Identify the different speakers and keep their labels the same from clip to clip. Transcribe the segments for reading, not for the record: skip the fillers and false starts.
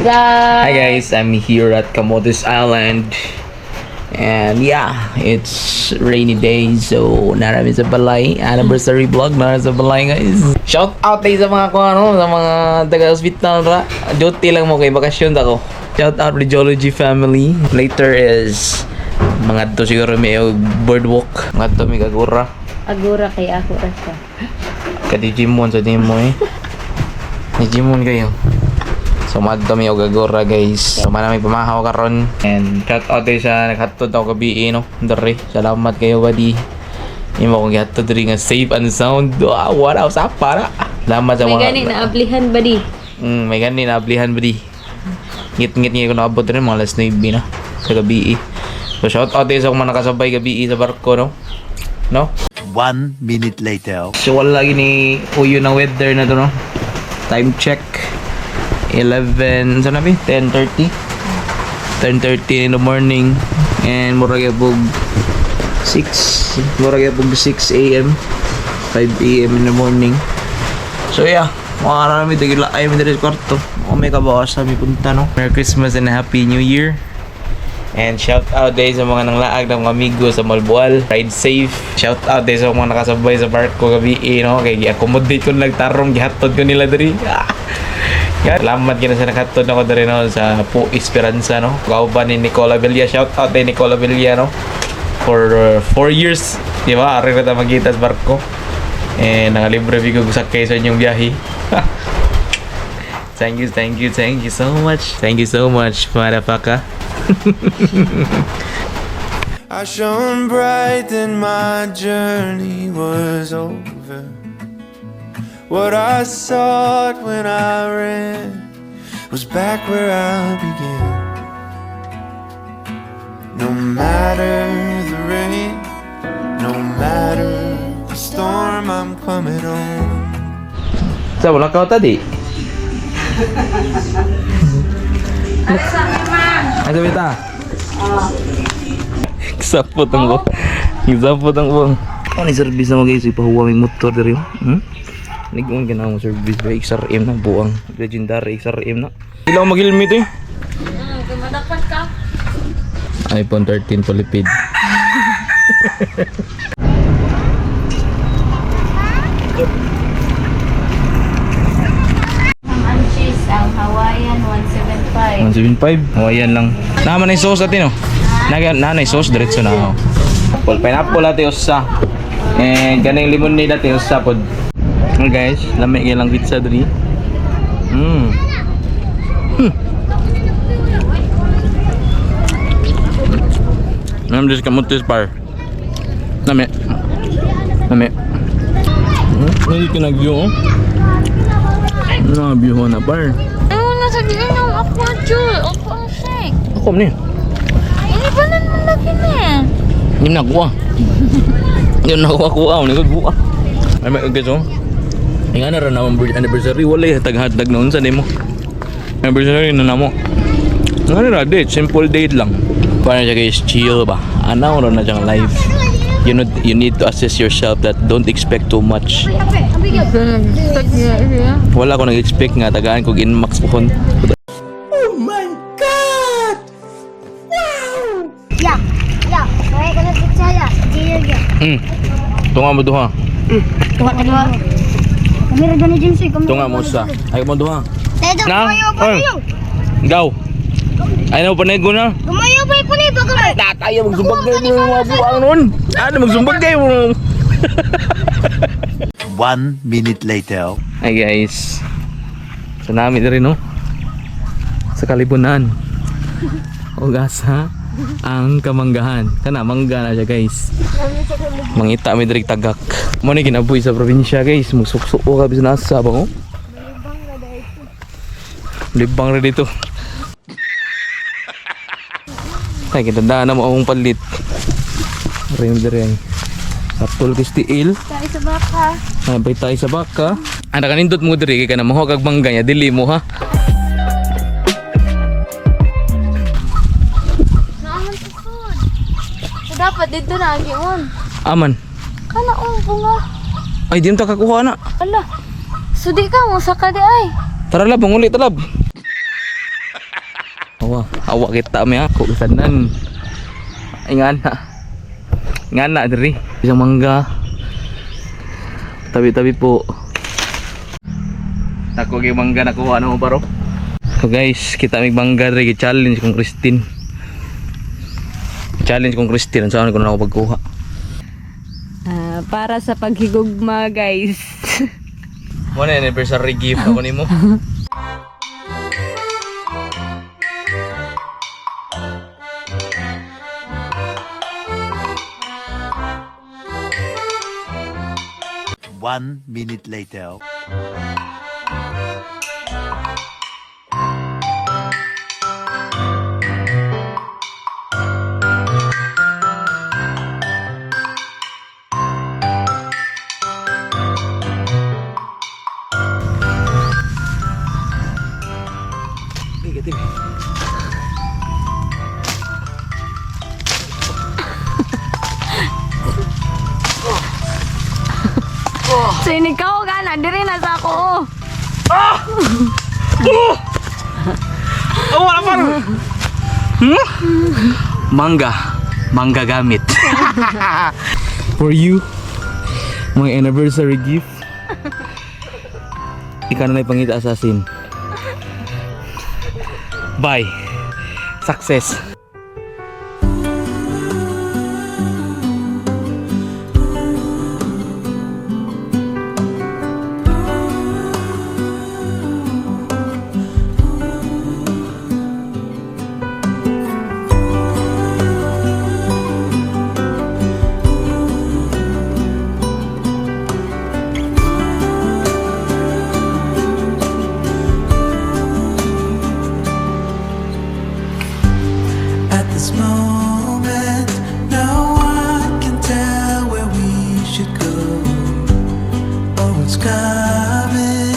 Speaker 1: Vlog.
Speaker 2: Hi guys, I'm here at Camotes Island. And yeah, it's rainy day, so narami sa balay. Anniversary vlog, narami sa balay, guys. Shout out tayo sa mga kung ano, sa mga taga-hospital ra. Duty lang mo kay bakasyon ako. Shout out Radiology family. Later is mga to siguro may og boardwalk. Mga to may kagura.
Speaker 1: Agura kay ako ra siya.
Speaker 2: Kadijimon sa dimo eh. Dijimon kayo. So madto mi og agora, guys. So manami pamahaw karon. And shout out tayo sa naghatod ako gabi eh, no. Dere. Salamat kayo, buddy. Imo kong gihatod diri nga safe and sound. Wow, wala sa para. Salamat sa
Speaker 1: May
Speaker 2: mga
Speaker 1: gani na ablihan ba di?
Speaker 2: May gani na ablihan buddy. Ngit-ngit nga ko naabot rin mga alas 9 na sa gabi eh. So shout out tayo sa mga nakasabay gabi eh, sa barko, no. No?
Speaker 3: 1 minute later.
Speaker 2: So wala lagi ni uyo ng weather na to, no. Time check. 11, saan na ba? 10:30. 10:30 in the morning and mura gyud 6, mura gyud 6 a.m. 5 a.m. in the morning. So yeah, mga karami dagila ay mi diri sa kwarto. O may kabawas sa mi punta, no. Merry Christmas and Happy New Year. And shout out day sa mga nanglaag ng mga amigo sa Malbual. Ride safe. Shout out day sa mga nakasabay sa barko gabi eh, no? Kay gi-accommodate ko nagtarong gihatod ko nila diri. Ah. Yan. Salamat kina sa nakahatod nako diri, no, sa Po Esperanza, no. Kauban ni Nicola Villa. Shout out day Nicola Villa, no. For 4 years, di ba? Ari ra ta magkita sa barko. And nakalibre bigog sakay sa inyong biyahe. Thank you, thank you, thank you so much. Thank you so much, motherfucker.
Speaker 4: I shone bright and my journey was over. What I sought when I ran was back where I began. No matter the rain, no matter the storm, I'm coming home.
Speaker 2: Sa wala ka tadi. Ano bita? Sapot ang ko. Sapot ang ko. Ano ni service na mo, guys, ipahuwa may motor diri. Hmm? Nag-on ka na mo service ba XRM na buang legendary XRM na. Ilaw mag-helmet eh.
Speaker 1: Madapat ka.
Speaker 2: iPhone 13 Polipid.
Speaker 1: Ang anchis, ang Hawaiian 175.
Speaker 2: 175. Hawaiian lang. Naman na yung sauce atin, oh. Naga na na yung sauce diretso na oh. Apple pineapple ate usa. And kaning lemonade ate usa pod. Okay guys, lami kay lang pizza diri. I'm just kamutis par. Lami. Lami. Hindi ka nag-view oh. Na-view na par.
Speaker 1: Ano na sa diyan yung aqua jewel, ako ang shake.
Speaker 2: Ako ni.
Speaker 1: Ini ba na naman lagi na eh?
Speaker 2: Hindi na nakuha. Hindi na nakuha kuha. Hindi ko buka. Ay, may guys, oh. Nga na rin naman anniversary. Wala eh. Tag-hotdog noon sa mo. Anniversary na namo. Nga na date. Simple date lang. Paano siya guys? Chill ba? Ano na siyang life. You know, you need to assess yourself that don't expect too much. Wala ko nag-expect nga tagaan kog inmax po kon.
Speaker 5: Ya, ya, kaya ka na pizza ya. Iya, ya.
Speaker 2: Tunga mo duha.
Speaker 5: Tunga ka duha. Kami ra gani Jinsoy, kami.
Speaker 2: Tunga mo sa. Ay mo duha.
Speaker 5: Tayo
Speaker 2: Na?
Speaker 5: gumayo pa
Speaker 2: Ay.
Speaker 5: niyo.
Speaker 2: Gaw. Ay na panego na.
Speaker 5: Gumayo pa po ni baga.
Speaker 2: Tatay, magsumbag kayo ng mga buang nun. Ano, magsumbag kayo.
Speaker 3: 1 minute later.
Speaker 2: Hi guys. Sa namin rin, no? Sa kalibunan. O gasa ang kamanggahan. Kana, mangga na siya, guys. Mangita mi diri tagak. Mo ni ginabuhi sa probinsya, guys. Mugsuksuo ka bisan asa ba ko? Libang ra dito. Ay, kitandaan na mo akong palit. Rin diri ay. Apple kistiil.
Speaker 1: Tayo sa baka.
Speaker 2: Nabay tayo sa baka. Ang nakanindot mo diri kay kana mo kag mangga niya dili mo ha.
Speaker 1: Naaman sa sud. So dapat dito na giun.
Speaker 2: Aman.
Speaker 1: Kana oh bunga.
Speaker 2: Ay di ta kakuha na.
Speaker 1: Ala. Sudi ka mo saka di ay.
Speaker 2: Tara lab, manguli ta lab. Awa kita mi ako tanan. Ingana. Ingana diri. Isang mangga. Tabi-tabi po. Nako gyud mangga nakuha ano paro. So guys, kita mig mangga diri, challenge kong Christine. Challenge kong Christine, saan ko na ako pagkuha.
Speaker 1: Ah, para sa paghigugma, guys.
Speaker 2: Mo na anniversary gift ako nimo.
Speaker 3: 1 minute later.
Speaker 1: Sinikaw ka na, diri na sa ako. Oh.
Speaker 2: Oh, wala pa. Mangga. Mangga gamit. For you, my anniversary gift. Ikaw na pangita assassin. Bye. Success.
Speaker 4: At this moment, no one can tell where we should go or what's coming.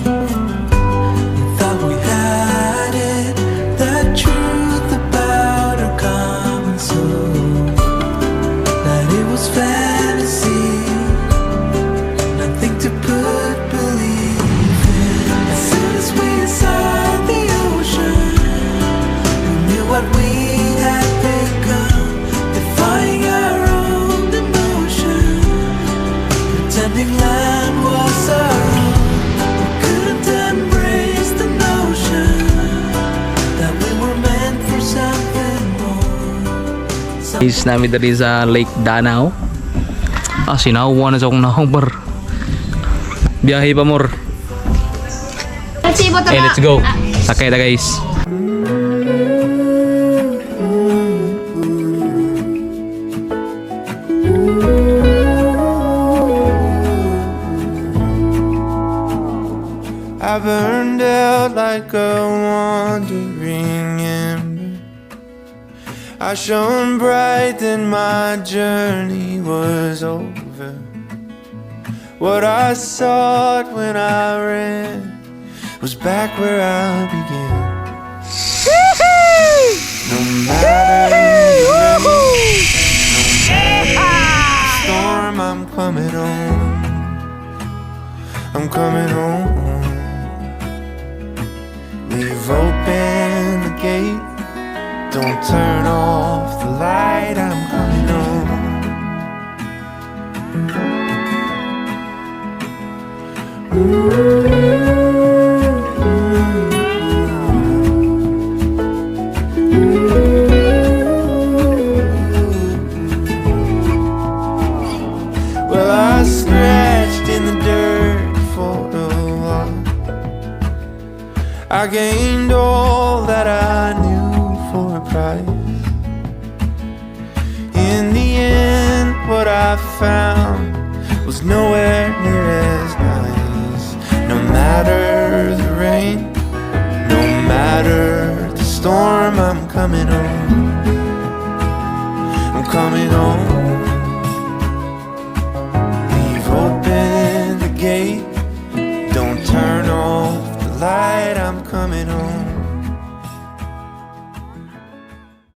Speaker 4: We thought we had it, the truth about our common soul, that it was fantasy, nothing to put belief in. As soon as we saw the ocean, we knew what we had become, defying our own emotion, pretending land was our own. We couldn't embrace the notion that we were meant for something more.
Speaker 2: Is nami diri sa Lake Danau. Ah, sinawa na sa akong naong bar. Biyahe pa more. Hey, let's go. Sakay ta, guys.
Speaker 4: I burned out like a wandering ember. I shone bright, then my journey was over. What I sought when I ran was back where I began. No matter the rain, no matter the storm, I'm coming home. I'm coming home. Leave open the gate. Don't turn off the light. I'm coming home. Well, I scratched in the dirt for a while. I gained all that I knew for a price. In the end, what I found was nowhere near as nice. No matter the rain, no matter the storm, I'm coming home. I'm coming home.